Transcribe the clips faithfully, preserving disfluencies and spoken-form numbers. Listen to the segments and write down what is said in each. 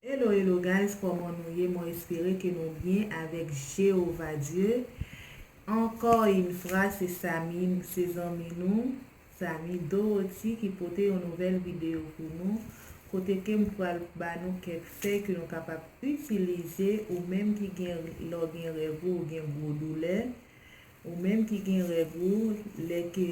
Hello, hello guys, kòman nou ye? Mwen espere ke nou byen avèk Jewova Dye. Encore une fois, se Samy, se zanmi nou, Samy Dorothy ki pote yon nouvèl videyo pou nou, kote ke m pral ba nou kèk fèy ke nou kapab itilize, ou menm ki gen, lè w gen règ ou, ou gen gwo doulè, ou menm ki gen règ ou, lè ke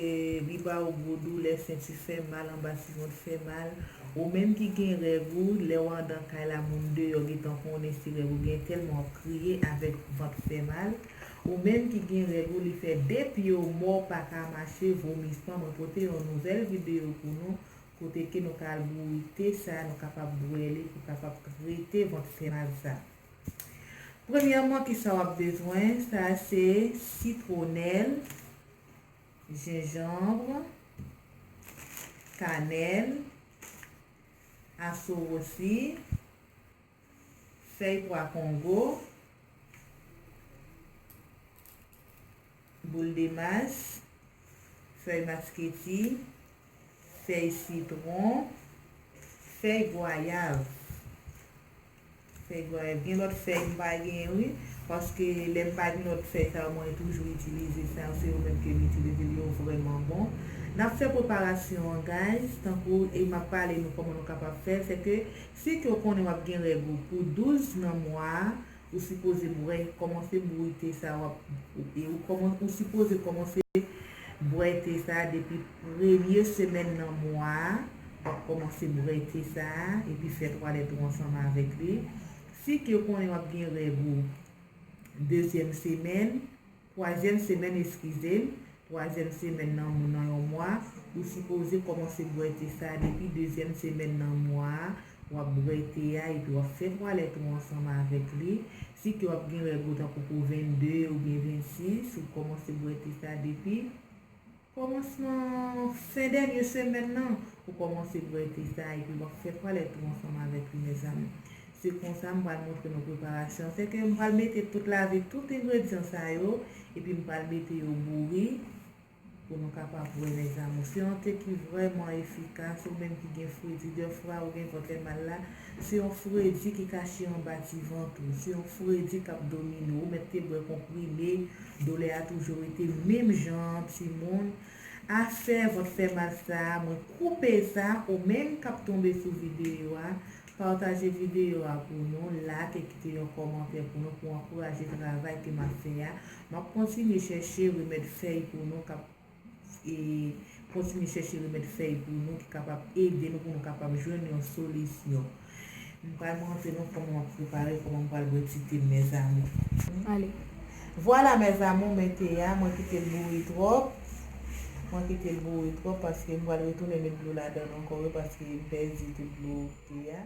li ba w gwo doulè, senti fè mal, anba ti vant fè mal, ou menm ki gen règ ou, lè w andan kay la, moun deyò gentan konnen si règ ou gen, tèlman w ap kriye avèk vant fè mal, ou menm ki gen règ ou, li fè de pye w mò, pa ka mache, vomisman, mwen pote yon nouvèl videyo pou nou, kote ke nou ka al bouri te sa, nou kapab bwè li pou kapab trete vant fè mal sa. Premyèman, kisa w ap bezwen? Sa se sitwonèl, jenjanm, kanèl, asowosi, fèy pwa kongo, boul de mas, fèy masketi, fèy sitwon, fèy gwayav. Fèy gwayav. Gen lòt fèy m pa gen, wi. Paske lè m pa gen lòt fèy sa yo, mwen toujou itilize sa yo. Se yo menm ke m itilize, yo vrèman bon. N ap fè preparasyon an, guys. Tankou, e m ap pale nou kòman nou kapab fè l. Se ke, si ke w konnen w ap gen règ ou pou douz nan mwa a, ou sipoze bwè, kòmanse bouri te sa, w ap, e ou kòman-, ou sipoze kòmanse bwè te sa depi premye semèn nan mwa a, w ap kòmanse bwè te sa a, epi fè twalèt ou ansanm avèk li. Si ke w konnen w ap gen règ ou dezyèm semèn, twazyèm semèn, eskize m, twazyèm semèn nan, nan yon mwa, ou sipoze kòmanse bwè te sa a depi dezyèm semèn nan mwa a, w ap bwè te a epi w ap fè twalèt ou ansanm avèk li. Si ke w ap gen règ ou tankou pou vennde oubyen vennsis, ou kòmanse bwè te sa a depi kòmansman, fen dènye semèn nan, ou kòmanse bwè te sa a epi w ap fè twalèt ou ansanm avèk li, mezanmi. Se konsa m pral montre nou preparasyon. Se ke m pral mete tout, lave tout engredyan sa yo, epi m pral mete yo bouri pou nou kapab wè, mezanmi. Se yon te ki vrèman efikas, ou menm ki gen fredi, dèfwa ou gen vant fè mal la, se yon fredi ki kache anba ti vant ou, se yon fredi k ap domine w, ou mèt te bwè konprime, doulè a toujou rete menm jan an, timoun. Afè vant fè mal sa a, mwen koupe sa, ou menm k ap tonbe sou videyo a, pataje videyo a pou nou, like, kite yon kòmantè pou nou, pou ankouraje travay ke m ap fè a. M ap kontinye chèche remèd fèy pou nou, k ap, e, kontinye chèche remèd fèy pou nou, ki kapab ede nou, pou nou kapab jwenn yon solisyon. M pral montre nou kòman m ap prepare, kòman m pral bwè ti te m, mezanmi. Ale. Vwala, mezanmi, men te a, mwen kite l bouri twòp. Mwen kite l bouri twòp paske m pral retounen met dlo ladan l ankò, wi, paske m pèdi tout dlo te a.